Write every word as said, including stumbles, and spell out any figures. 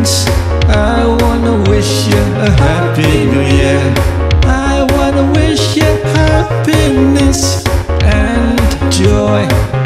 I wanna wish you a happy new year. I wanna wish you happiness and joy.